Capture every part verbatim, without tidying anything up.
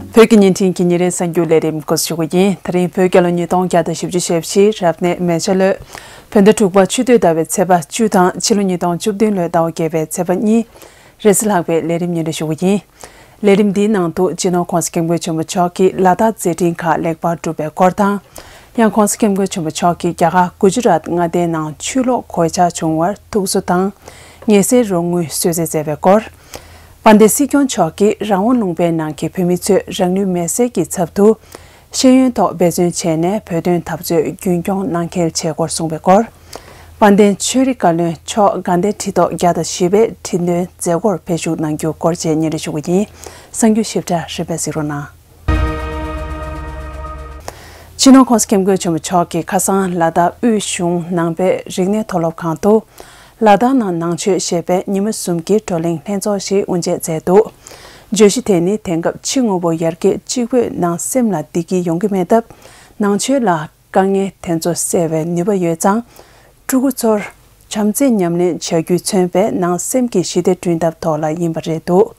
བོད་ཀྱི་བརྙན་འཕྲིན་གྱི་ཉིན་རེའི་གསར་འགྱུར་ལས་རིམ་འགོ་འཛུགས་ཞུ་གི་ཡིན། ད་རིང་བོད་རྒྱལ་ལོ་ཉིས་སྟོང་བརྒྱ་དང་བཞི་བཅུ་ཞེ་བཞི་རབ་གནས་མེ་བྱ་ལོའི་བོད་ཟླ་དྲུག་པ་ཆུ་སྟོད་ཟླ་བའི་ཚེས་པ་བཅུ་དང་ཕྱི་ལོ་ཉིས་སྟོང་བཅུ་བདུན་ལོའི་ཟླ་བ་བརྒྱད་པའི་ཚེས་པ་གཉིས། རེས་གཟའ་ལྷག་པའི་ལས་རིམ་སྙན་སྒྲོན་ཞུ་གི་ཡིན། ལས་རིམ་འདིའི་ནང་དུ་སྤྱི་ནོར་༸གོང་ས་༸སྐྱབས་མགོན་ཆེན་པོ་མཆོག་གིས་ལ་དྭགས་མཛད་འཕྲིན་ཁག་ལེགས་པར་གྲུབ་པའི་སྐོར་དང་། ཡང་༸གོང་ས་༸སྐྱབས་མགོན་ཆེན་པོ་མཆོག་གིས་རྒྱ་གར་གུ་ཇི་རཱཏ་མངའ་སྡེའི་ནང་ཆུ་ལོག་གོད་ཆག་བྱུང་བར་ཐུགས་གསོ་དང་། ངལ་སེལ་རོགས་དངུལ་གསོལ་སྩལ་མཛད་པའི་སྐོར། དཔལ་ལྡན་སྲིད་སྐྱོང་མཆོག་གིས་རང་དབང་ལུང་པའི་ནང་གི་བོད་མི་ཚོས་རང་ལུས་མེར་སྲེག་གི་ཚབ་ཏུ། ཤེས་ཡོན་ཐོག་འབད་བརྩོན་བྱས་ནས་བོད་དོན་འཐབ་རྩོད་རྒྱུན་སྐྱོང་གནང་གལ་ཆེ་སྐོར་གསུངས་པའི་སྐོར། དཔལ་ལྡན་ཆོས་རིག་བཀའ་བློན་མཆོག་དགའ་ལྡན་ཁྲི་ཐོག་བརྒྱ་དང་བཞི་པའི་ཁྲི་འདོན་མཛད་སྒོར་ཕེབས་ཞུགས་གནང་རྒྱུའི་སྐོར་བཅས་སྙན་སྒྲོན་ཞུ་གི་ཡིན། གསར་འགྱུར་ཞིབ་ཕྲ་རིམ་པས་གཟིགས་རོགས་གནང་། སྤྱི་ནོར་༸གོང་ས་༸སྐྱབས་མགོན་ཆེན་པོ་མཆོག་གིས་ཁ་སང་ལ་དྭགས་དབུས་གཞུང་ནང་པའི་རིག་གནས་མཐོ་སློབ་ཁང་དུ། ལ་དྭགས་ནང་ནང་ཆོས་ཞེས་པའི་ཉི་མ་གསུམ་གྱི་བགྲོ་གླེང་ལྷན་ཚོགས་ཤིག་དབུ་འབྱེད་མཛད་འདུག། བརྗོད་གཞི་དེ་ནི་དེང་སྐབས་ཕྱི་དངོས་པོ་ཡར་རྒྱས་གཅིག་པུས་ནང་སེམས་ལ་བདེ་སྐྱིད་ཡོང་གི་མེད་སྟབས། ནང་ཆོས་ལ་དཀའ་ངལ་དེ་ཚོ་སེལ་བའི་ནུས་པ་ཡོད་ཙང་། ཕྲུ་གུ་ཚོར་བྱམས་བརྩེ་ཉམས་ལེན་བྱ་རྒྱུས་མཚོན་པའི་ནང་སེམས་ཀྱི་ཞི་བདེ་བསྐྲུན་ཐབས་ཐོག་ལ་ཡིན་པ་རེད་འདུག།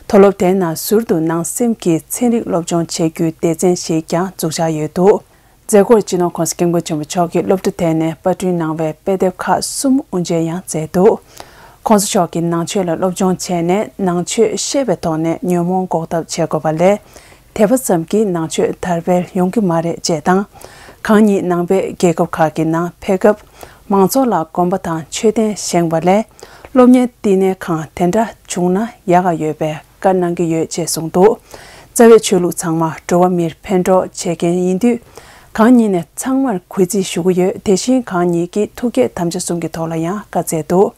མཐོ་སློབ་དེའི་ནང་ཟུར་དུ་ནང་སེམས་ཀྱི་ཚན་རིག་སློབ་སྦྱོང་བྱེད་རྒྱུའི་སྡེ་ཚན་ཞིག་ཀྱང་འཛུགས་འཆར་ཡོད་འདུག། མཛད་སྒོར་སྤྱི་ནོར་༸གོང་ས་༸སྐྱབས་མགོན་ཆེན་པོ་མཆོག་གིས་སློབ་གྲྭ་དེ་ནས་པར་སྐྲུན་གནང་བའི་དཔེ་དེབ་ཁག་གསུམ་དབུ་འབྱེད་ཡང་མཛད་འདུག། ༸གོང་ས་མཆོག་གིས་ནང་ཆོས་ལ་སློབ་སྦྱོང་བྱས་ནས་ནང་ཆོས་ཤེས་པའི་ཐོག་ནས་ཉོན་མོངས་འགོག་ཐབས་བྱེད་དགོས་པ་ལས། དད་པ་ཙམ་གྱིས་ནང་ཆོས་དར་སྤེལ་ཡོང་གི་མ་རེད་ཅེས་དང་། གང་ཉིད་ནང་པའི་རྒྱལ་ཁབ་ཁག་གི་ནང་ཕེབས་སྐབས། མང་ཚོགས་ལ་དགོན་པ་དང་མཆོད་རྟེན་བཞེངས་པ་ལས། སློབ་གཉེར་བསྟི་གནས་ཁང་དེ་འདྲ་བྱུང་ན་ཡག་ག་ཡོད་པའི་བཀའ་གནང་གི་ཡོད་ཅེས་གསུངས་འདུག། རྩ་བའི་ཆོས་ལུགས་ཚང་མ་འགྲོ་བ་མིར་ཕན་གྲོགས་བྱེད་མཁན་ཡིན་དུས། གང་ཉིད་ནས་ཚང་མར་གུས་བརྩི་ཞུ་གི་ཡོད། དེ་བཞིན་གང་ཉིད་ཀྱིས་ཐུགས་བསྐྱེད་དམ་བཅའ་གསུམ་གྱི་ཐོག་ལ་ཡང་བཀའ་སྩལ་འདུག།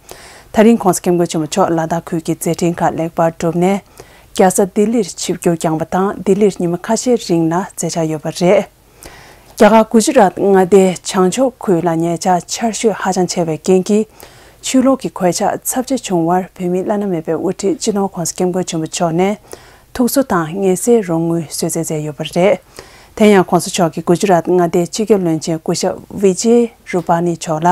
ད་རིང་༸གོང་ས་༸སྐྱབས་མགོན་ཆེན་པོ་མཆོག་ལ་དྭགས་ཁུལ་གྱི་མཛད་འཕྲིན་ཁག་ལེགས་པར་གྲུབ་ནས། རྒྱལ་ས་ལྡི་ལིར་ཆིབས་བསྒྱུར་བསྐྱངས་པ་དང་ལྡི་ལིར་ཉི་མ་ཁ་ཤས་རིང་ལ་མཛད་འཆར་ཡོད་པ་རེད། རྒྱ་གར་གུ་ཇི་རཱཏ་མངའ་སྡེའི་བྱང་ཕྱོགས་ཁུལ་ལ་ཉེ་ཆར་ཆར་ཞོད་ཧ་ཅང་ཆེ་བའི་རྐྱེན་གྱིས། ཆུ་ལོག་གི་གོད་ཆག་ཚབས་ཆེ་བྱུང་བར་བོད་མིའི་བླ་ན་མེད་པའི་དབུ་ཁྲིད་སྤྱི་ནོར་༸གོང་ས་༸སྐྱབས་མགོན་ཆེན་པོ་མཆོག་ནས་ཐུགས་གསོ་དང་ངལ་སེལ་རོགས་དངུལ་གསོལ་སྩལ་མཛད་ཡོད་པ་རེད། དེ་ཡང་༸གོང་ས་མཆོག་གིས་གུ་ཇི་རཱཏ་མངའ་སྡེའི་སྤྱི་ཁྱབ་བློན་ཆེན་སྐུ་ཞབས་ཝི་ཇེ་རུ་པ་ནི་མཆོག་ལ་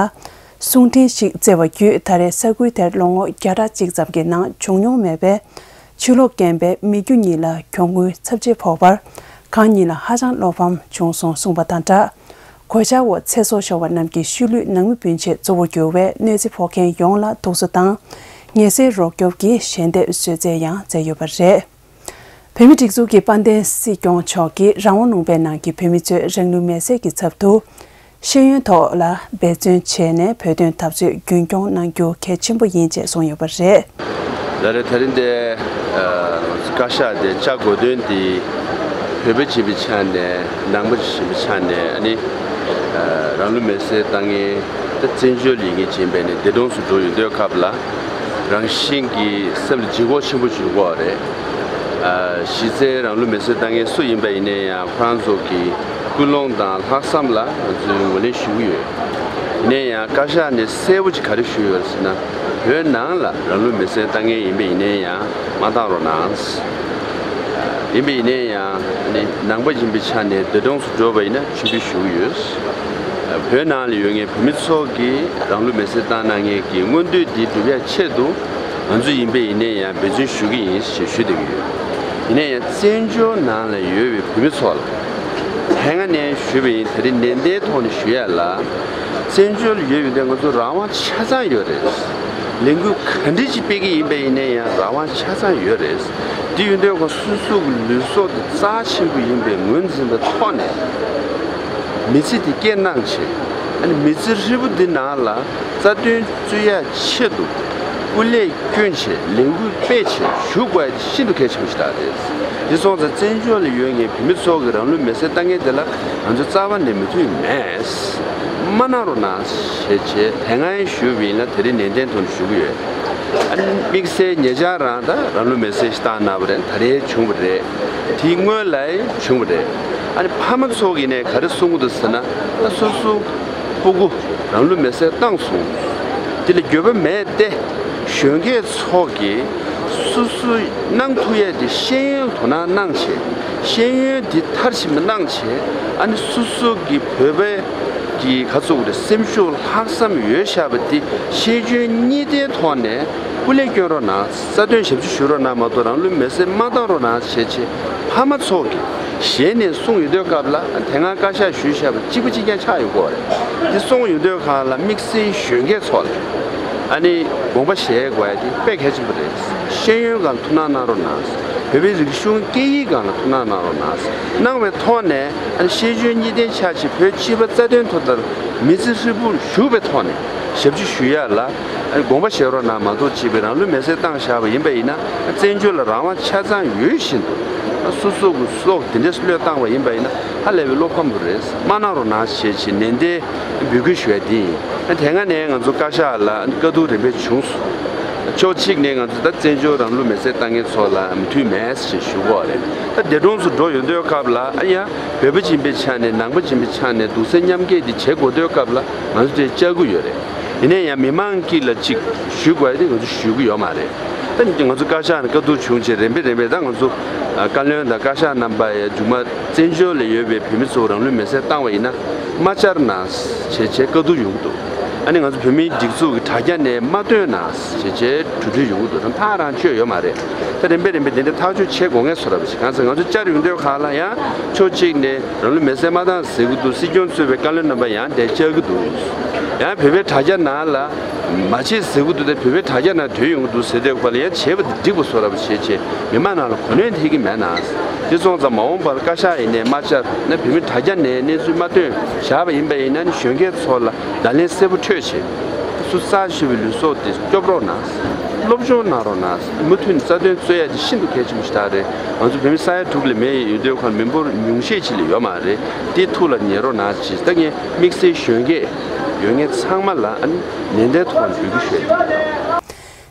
གསུང་འཕྲིན་ཞིག་བསྩལ་བ་བརྒྱུད། ད་རེས་ས་ཁུལ་དེར་ལོ་ངོ་བརྒྱ་ཕྲག་གཅིག་ཙམ་གྱི་ནང་བྱུང་མྱོང་མེད་པའི་ཆུ་ལོག་རྐྱེན་པས་མི་རྒྱུ་གཉིས་ལ་གྱོང་ངོས་ཚབས་ཆེ་ཕོག་པར། གང་ཉིད་ལ་ཧ་ཅང་བློ་ཕམ་བྱུང་སོང་གསུངས་པ་དང་སྦྲགས། གོད་ཆག་འོག་ཚེ་སྲོག་ཤོར་བ་རྣམས་ཀྱི་ཤུལ་ལུས་ནང་མི་སྤུན་མཆེད་གཙོ་བོར་གྱུར་བའི་གནོད་འཚེ་ཕོག་མཁན་ཡོངས་ལ་ཐུགས་གསོ་དང་། ངལ་སེལ་རོགས་སྐྱོབ་ཀྱི་ཞལ་འདེབས་གསོལ་སྩལ་ཡང་མཛད་ཡོད་པ་རེད། བོད་མིའི་སྒྲིག་འཛུགས་ཀྱི་དཔལ་ལྡན་སྲིད་སྐྱོང་མཆོག་གིས་རང་དབང་ལུང་པའི་ནང་གི་བོད་མི་ཚོས་རང་ལུས་མེར་སྲེག་གི་ཚབ་ཏུ། ཤེས་ཡོན་ཐོག་ལ་འབད་བརྩོན་བྱས་ནས་བོད་དོན་འཐབ་རྩོད་རྒྱུན་སྐྱོང་གནང་རྒྱུ་གལ་ཆེན་པོ་ཡིན་ཅེས་གསུངས་ཡོད་པ་རེད། ལ་རེ་ད་རིང་འདི་བཀའ་ཤག་དེ་བཅར་དགོས་དོན་དེ་བོད་པ་ཡིན་པའི་ཆ་ནས་ནང་པ་ཡིན་པའི་ཆ་ནས་ཨ་ནི་རང་ལུས་མེར་སྲེག་བཏང་མཁན་དེ་བཙན་བྱོལ་ཡིན་མཁན་ཡིན་པས་ནས་འདས་གྲོངས་སུ་འགྲོ་ཡོད་དུས་སྐབས་ལ་རང་བཞིན་གྱིས་སེམས་ལ་ལྗིད་ཁོག་ཆེན་པོ་ཞིག་འཁོར་བ་རེད། གཞི་རྩའི་རང་ལུས་མེར་སྲེག་བཏང་མཁན་སུ་ཡིན་པ་ཡིན་ན་ཡང་ཁོ་རང་ཚོ་གི་ཀུན་སློང་དང་ལྷག་བསམ་ལ་ང་ཚོས་ངོས་ལེན་ཞུ་གི་ཡོད། ཡིན་ན་ཡང་བཀའ་ཤག་ནས་གསལ་པོ་ཅིག་ག་རེ་ཞུས་ཡོད་ཟེར་ན། བོད་ནང་ལ་རང་ལུས་མེར་སྲེག་བཏང་མཁན་ཡིན་པ་ཡིན་ན་ཡང་མ་བཏང་རོགས་གནང་། ཡིན་པ་ཡིན་ན་ཡང་ནི་ནང་པ་ཡིན་པའི་ཆ་ནས་འདས་གྲོངས་སུ་འགྲོ་བ་ཡིན་ན་ཆུ་འབུད་ཞུ་གི་ཡོད། བོད་ནང་ལ་ཡོད་མཁན་བོད་མི་ཚོ་གིས་རང་ལུས་མེར་སྲེག་བཏང་གནང་མཁན་གྱི་མངོན་འདོད་འདི་སྒྲུབ་ཡ་ཆེད་དུ་ང་ཚོ་ཡིན་པ་ཡིན་ན་ཡང་འབད་བརྩོན་ཞུ་གི་ཡིན་ཞེས་ཞུ་བསྡད་ཀྱི་ཡོད། ཡིན་ན་ཡང་བཙན་བྱོལ་ནང་ལ་ཡོད་པའི་བོད་མི་ཚོ་ལ་དེ་སྔ་ནས་ཞུས་པ་ཡིན། ད་རིང་ནན་ཏན་ཐོག་ནས་ཞུ་ཡ་ལ། བཙན་བྱོལ་ཡོད་པའི་ང་ཚོ་རང་དབང་ཆ་ཚང་ཡོད་རེད། ལས་འགུལ་ག་འདྲ་ཅིག་སྤེལ་གྱི་ཡིན་པ་ཡིན་ན་ཡང་རང་དབང་ཆ་ཚང་ཡོད་རེད། དེ་ཡོད་དུས་ཁོ་སོ་སོ་གི་ལུས་སྲོག་དེ་རྩ་ཆེན་པོ་ཡིན་པའི་ངོས་འཛིན་པའི་ཐོག་ནས་མི་ཚེ་དེ་སྐྱེལ་གནང་བྱས། ཨ་ནི་མི་ཚེ་ཧྲིལ་པོ་འདི་ནང་ལ་རྩ་དོན་རྩོད་ཡ་ཆེད་དུ་སྐུ་ལས་བསྐྱོན་བྱས་ལས་འགུལ་སྤེལ་བྱས་ཞུགས་དགོས་ཡ་དེ་ཤིན་ཏུ་གལ་ཆེན་པོ་ཞིག་རེད། དེ་སོང་ཙང་བཙན་བྱོལ་ལ་ཡོད་མཁན་བོད་མི་ཚོ་གི་རང་ལུས་མེར་སྲེག་བཏང་མཁན་དེ་ལ་ང་ཚོ་རྩ་བ་ནས་མོས་མཐུན་མེད། མ་གནང་རོགས་གནང་ཞེས་བྱས་དེ་སྔ་ཡང་ཞུས་པ་ཡིན་ན་དེ་རིང་ནན་ཏན་ཐོག་ནས་ཞུ་གི་ཡོད། ཨ་ནི་དམིགས་བསལ་ཉེ་ཆར་རང་ད་རང་ལུས་མེར་སྲེག་ཞིག་བཏང་གནང་བ་རེད། ད་རེས་བྱུང་བ་རེད། དེའི་སྔོན་ལ་ཡང་བྱུང་བ་རེད། ཨ་ནི་ཕ་མ་ཚོ་གིས་ནས་ག་རེ་གསུང་གི་འདུག་ཟེར་ན། ད་སོ་སོ་སྤུ་གུ་རང་ལུས་མེར་སྲེག་བཏང་སོང་། དེ་ལ་འགྱོད་པ་མེད་དེ། གཞོན་སྐྱེས་ཚོ་གིས་སོ་སོས་གནང་ཐུབ་ཡས་དེ་ཤེས་ཡོན་དོ་སྣང་གནང་བྱས། ཤེས་ཡོན་དེ་མཐར་ཕྱིན་པ་གནང་བྱས། ཨ་ནི་སོ་སོ་གི་བོད་པའི་གི་ག་ཚོད་རེད། སེམས་ཤུགས་ལྷག་བསམ་ཡོད་བཞག་པ་དེ་ཤེས་འཇོན་གཉིས་ལྡན་ཐོག་ནས་ སྐུ་ལས་བསྐྱོན་རོགས་གནང་། རྩ་དོན་ཞབས་ཞུ་ཞུ་རོགས་གནང་མ་གཏོགས་རང་ལུས་མེར་སྲེག་མ་བཏང་རོགས་གནང་ཞེས་བྱས་ཕ་མ་ཚོ་གིས་ཞལ་ནས་གསུངས་ཡོང་དུས་སྐབས་ལ། དེ་སྔ་བཀའ་ཤག་ཞུས་བཞག་པ་གཅིག་པ་གཅིག་རྐྱང་ཆགས་ཡོང་གི་ཡོད་རེད། འདི་གསུངས་ཡོང་དུས་སྒང་ལ་དམིགས་བསལ་གཞོན་སྐྱེས་ཚོ་ལ་ཨ་ནི་དགོངས་པ་བཞེས་དགོས་ཡ་དེ་དཔེ་གལ་ཆེན་པོ་རེད། ཤེས་ཡོན་སྒང་ལ་ཐུགས་སྣང་གནང་རོགས་གནང་། བོད་པའི་རིག་གཞུང་སྐད་ཡིག་སྒང་ལ་ཐུགས་སྣང་གནང་རོགས་གནང་། གནང་བའི་ཐོག་ནས་ཨ་ནི་ཤེས་འཇོན་གཉིས་ལྡན་ཆགས་ཅིག་བོད་སྤྱི་པ་རྩ་དོན་ཐོག་ལྟར་མི་ཚེ་ཧྲིལ་པོར་ཞུགས་པའི་ཐོག་ནས་ཞབས་ཕྱི་ཞུ་ཡ་ལ་ཨ་ནི་དགོངས་པ་བཞེས་རོགས་གནང་མ་གཏོགས། གཅིག་པའི་རང་ལུས་མེར་སྲེག་བཏང་བཞག་པ་ཡིན་པ་ཡིན་ན། བཙན་བྱོལ་ལ་རང་དབང་ཆ་ཚང་ཡོད་བཞིན་དུ་སོ་སོ་གི་སྲོག་དེ་འདྲས་བློས་བཏང་བ་ཡིན་པ་ཡིན་ན། ཧ་ལས་པའི་བློ་ཕམ་པོ་རེད། མ་གནང་རོགས་གནང་ཞེས་བྱས་ནན་ཏན་འབོད་སྐུལ་ཞུ་ཡ་དེ་ཡིན། དེ་སྔ་ནས་ང་ཚོ་བཀའ་ཤག་ལ་བཀའ་བསྡུར་རིམ་པས་བྱུང་སོང་། ཕྱོགས་གཅིག་ནས་ང་ཚོ་ད་བཙན་བྱོལ་རང་ལུས་མེར་སྲེག་བཏང་མཁན་ཚོ་ལ་མོས་མཐུན་མེད་ཅེས་ཞུ་གི་ཡོད་རེད། ད་འདས་གྲོངས་སུ་འགྲོ་ཡོང་དུས་སྐབས་ལ་ཨ་ཡ་བོད་པ་ཡིན་པའི་ཆ་ནས་ནང་པ་ཡིན་པའི་ཆ་ནས་གདུང་སེམས་མཉམ་སྐྱེད་འདི་བྱེད་དགོས་དུས་སྐབས་ལ་ང་ཚོ་དེ་བཅར་གྱི་ཡོད་རེད། ཡིན་ན་ཡང་མི་མང་དཀྱིལ་ལ་གཅིག་ཞུ་དགོས་ཡ་དེ་ང་ཚོ་ཞུ་གི་ཡོད་མ་རེད། ད་ང་ཚོ་བཀའ་ཤག་ནས་བཀའ་བསྡུར་བྱུང་རྗེས་རིམ་པས་རིམ་པས་ད་ང་ཚོ་བཀའ་བློན་དང་བཀའ་ཤག་རྣམ་པ་ཡ་མཇུག་མ་བཙན་བྱོལ་ལ་ཡོད་པའི་བོད་མི་ཚོ་རང་ལུས་མེར་སྲེག་བཏང་བ་ཡིན་ན་མ་བཅར་གནང་ཞེས་བྱས་བཀའ་བསྡུར་ཡོང་གི་འདུག་ཨ་ནི་ང་ཚོ་བོད་མིའི་སྒྲིག་འཛུགས་ཀྱི་དྲ་རྒྱ་ནས་མ་བཏོན་གནང་ཞེས་བྱས་གྲོས་བསྡུར་ཡོང་གི་འདུག་ད་ཐག་རང་ཆོད་ཡོད་མ་རེད། ད་རིམ་པས་རིམ་པས་དེ་འདྲ་ཐག་གཅོད་བྱེད་དགོས་ངེས་བཟོ་འདྲ་པོ་ཞིག་གང་ཟེར་ང་ཚོ་བཅར་ཡོང་དུས་སྒང་ལ་ཡང་ཕྱོགས་གཅིག་ནས་རང་ལུས་མེར་སྲེག་མ་བཏང་ཟེར་གྱི་འདུག་སྲིད་སྐྱོང་གཙོས་པའི་བཀའ་བློན་རྣམ་པ་ཡང་དེ་བཅར་གྱི་འདུག་ཡང་བོད་པའི་དྲ་རྒྱ་ནང་ལ་མ་བྱེད་ཟེར་གྱི་འདུག་དེ་བོད་པའི་དྲ་རྒྱ་ནང་བཏོན་ཡོང་གི་འདུག་ཟེར་དུས་སྒང་ལ་ཡང་བྱས་པ་དེ་འགྲིག་པ་བཟོ་འདྲ་པོ་བྱས་བྱས་མི་མང་ནང་ལ་གོ་གནོན་ཐེབས་ཀྱི་མེད་ན། དེ་སོང་ཙང་མ་འོངས་པར་བཀའ་ཤག་ཡིན་ནའི་མ་བཅར་ན་བོད་མི་དྲ་རྒྱ་ནས་གནས་ཚུལ་མ་བཏོན་བཞག་པ་ཡིན་པ་ཡིན་ན་ནི་གཞོན་སྐྱེས་ཚོ་ལ་བརྡ་ལན་གསལ་པོ་འཕྲོད་བྱས། སུ་གསར་ཞུ་བའི་ལུས་སྲོག་དེ་སྐྱོབ་རོགས་གནང་། སློབ་སྦྱོང་གནང་རོགས་གནང་། མུ་མཐུད་ནས་རྩ་དོན་རྩོད་ཡ་དེ་ཤིན་ཏུ་གལ་ཆེན་པོ་ཞིག་རེད། ང་ཚོ་བོད་མི་ས་ཡ་དྲུག་ལས་མེད་ཡོད་དུས་སྒང་ལ་མི་འབོར་ཉུང་ཤས་ཅིག་ལས་ཡོད་མ་རེད། དེ་ཐུགས་ལ་ངེས་རོགས་གནང་ཞེས་ད་ངས་དམིགས་བསལ་གཞོན་སྐྱེས་ཡོད་མཁན་ཚང་མ་ལ་ཨ་ནི་ནན་ཏན་ཐོག་ནས་འབོད་སྐུལ་ཞུ་ཡ་ཡིན།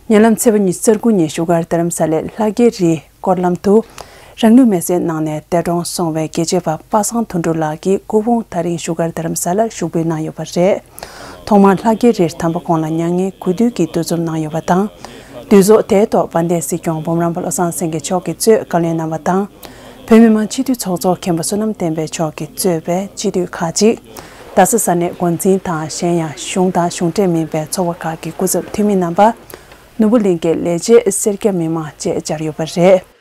ཉེ་ལམ་ཚེས་པ་ཉི་ཤུ་རྩ་དགུ་ཉིན་བཞུགས་སྒར་རྡ་རམ་ས་ལའི་ལྷ་རྒྱལ་རིའི་སྐོར་ལམ་དུ་རང་ལུས་མེར་སྲེག་གནང་ནས་འདས་གྲོངས་སོང་བའི་རྒྱལ་གཅེས་པ་པ་སངས་དོན་གྲུབ་ལགས་ཀྱི་སྐུ་ཕུང་དེ་རིང་བཞུགས་སྒར་རྡ་རམ་ས་ལར་ཞུགས་འབུལ་གནང་ཡོད་པ་རེད། ཐོག་མར་ལྷ་རྒྱལ་རིར་དམ་པ་ཁོང་ལ་མྱ་ངན་གུས་འདུད་ཀྱི་འདུ་འཛོམས་གནང་ཡོད་པ་དང་། འདུ་ཚོགས་དེའི་ཐོག་དཔལ་ལྡན་སྲིད་སྐྱོང་འབུམ་རམས་པ་བློ་བཟང་སེང་གེ་མཆོག་གིས་གཙོས་བཀའ་བློན་རྣམ་པ་དང་། བོད་མི་མང་སྤྱི་འཐུས་ཚོགས་གཙོ་མཁན་པོ་བསོད་ནམས་བསྟན་འཕེལ་མཆོག་གིས་གཙོས་པའི་སྤྱི་འཐུས་ཁག་ཅིག་རྡ་ས་ས་གནས་འགོ་འཛིན་དང་གཞན་ཡང་གཞུང་དང་གཞུང་འབྲེལ་མིན་པའི་ཚོགས་པ་ཁག་གི་སྐུ་ཚབ་འཐུས་མི་རྣམ་པ། ནོར་བུ་གླིང་གི་ལས་བྱེད་སེར་སྐྱ་མི་མང་བཅས་བཅར་ཡོད་པ་རེད།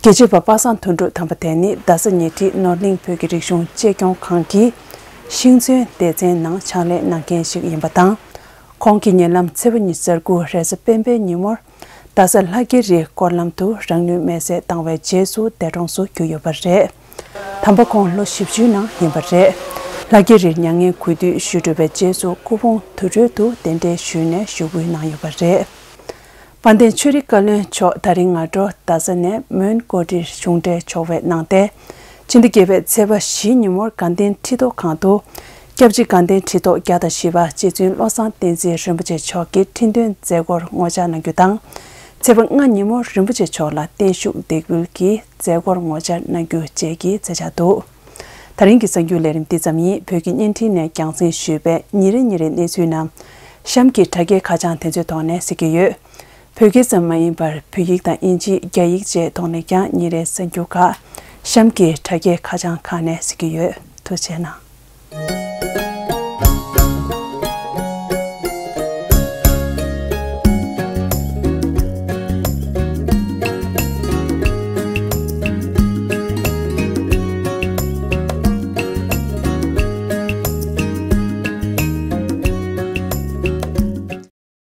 རྒྱལ་གཅེས་པ་པ་སངས་དོན་གྲུབ་དམ་པ་དེ་ནི་རྡ་ས་ཉེ་འཁྲིས་ནོར་གླིང་བོད་ཀྱི་རིག་གཞུང་གཅེས་སྐྱོང་ཁང་གི་ཤིང་ཚོན་སྡེ་ཚན་ནང་ཕྱག་ལས་གནང་མཁན་ཞིག་ཡིན་པ་དང་། ཁོང་གིས་ཉེ་ལམ་ཚེས་པ་ཉི་ཤུ་རྩ་དགུ་རེས་གཟའ་སྤེན་པའི་ཉིན་མོར་རྡ་ས་ལྷ་རྒྱལ་རིའི་སྐོར་ལམ་དུ་རང་ལུས་མེར་སྲེག་བཏང་བའི་རྗེས་སུ་འདས་གྲོངས་སུ་གྱུར་ཡོད་པ་རེད། དམ་པ་ཁོང་ལོ་བཞི་བཅུའི་ནང་ཡིན་པ་རེད། ལྷ་རྒྱལ་རིར་མྱ་ངན་གུས་འདུད་ཞུས་གྲུབ་པའི་རྗེས་སུ་སྐུ་ཕུང་དུར་ཁྲོད་དུ་གདན་འདྲེན་ཞུས་ནས་ཞུགས་འབུལ་གནང་ཡོད་པ་རེད། དཔལ་ལྡན་ཆོས་རིག་བཀའ་བློན་མཆོག་ད་རིང་སྔ་དྲོ་རྡ་ས་ནས་མོན་གོ་ཊའི་གཞུང་འབྲེལ་ཆོག་པའི་ནང་དེ། ཕྱི་ཟླ་བརྒྱད་པའི་ཚེས་པ་བཞི་ཉིན་མོར་དགའ་ལྡན་ཁྲི་ཐོག་ཁང་དུ། སྐྱབས་རྗེ་དགའ་ལྡན་ཁྲི་ཐོག་བརྒྱ་དང་བཞི་པ་རྗེ་བཙུན་བློ་བཟང་བསྟན་འཛིན་རིན་པོ་ཆེ་མཆོག་གི་ཁྲི་འདོན་མཛད་སྒོར་ངོ་བཅར་གནང་རྒྱུ་དང་། ཚེས་པ་ལྔ་ཉིན་མོར་རིན་པོ་ཆེ་མཆོག་ལ་བརྟན་བཞུགས་འདེགས་འབུལ་གྱི་མཛད་སྒོར་ངོ་བཅར་གནང་རྒྱུ་བཅས་ཀྱི་མཛད་འཆར་འདུག་ད་རིང་གི་གསར་འགྱུར་ལས་རིམ་འདི་ཙམ་ཡིན། བོད་ཀྱི་བརྙན་འཕྲིན་ནས་རྒྱང་སྲིང་ཞུས་པའི་ཉིན་རེ་ཉིན་རེའི་གནས་ཚུལ་རྣམས་གཤམ་གྱི་དྲ་རྒྱའི་ཁ་བྱང་དེ་ཚོའི་ཐོག་ནས་གཟིགས་ཀྱི་ཡོད། བོད་སྐད་ཙམ་མ་ཡིན་པར་བོད་ཡིག་དང་དབྱིན་ཇི། རྒྱ་ཡིག་བཅས་ཐོག་ནས་ཀྱང་ཉིན་རེའི་གསར་འགྱུར་ཁག་གཤམ་གྱི་དྲ་རྒྱའི་ཁ་བྱང་ཁག་ནས་གཟིགས་ཀྱི་ཡོད། ཐུགས་རྗེ་གནང་།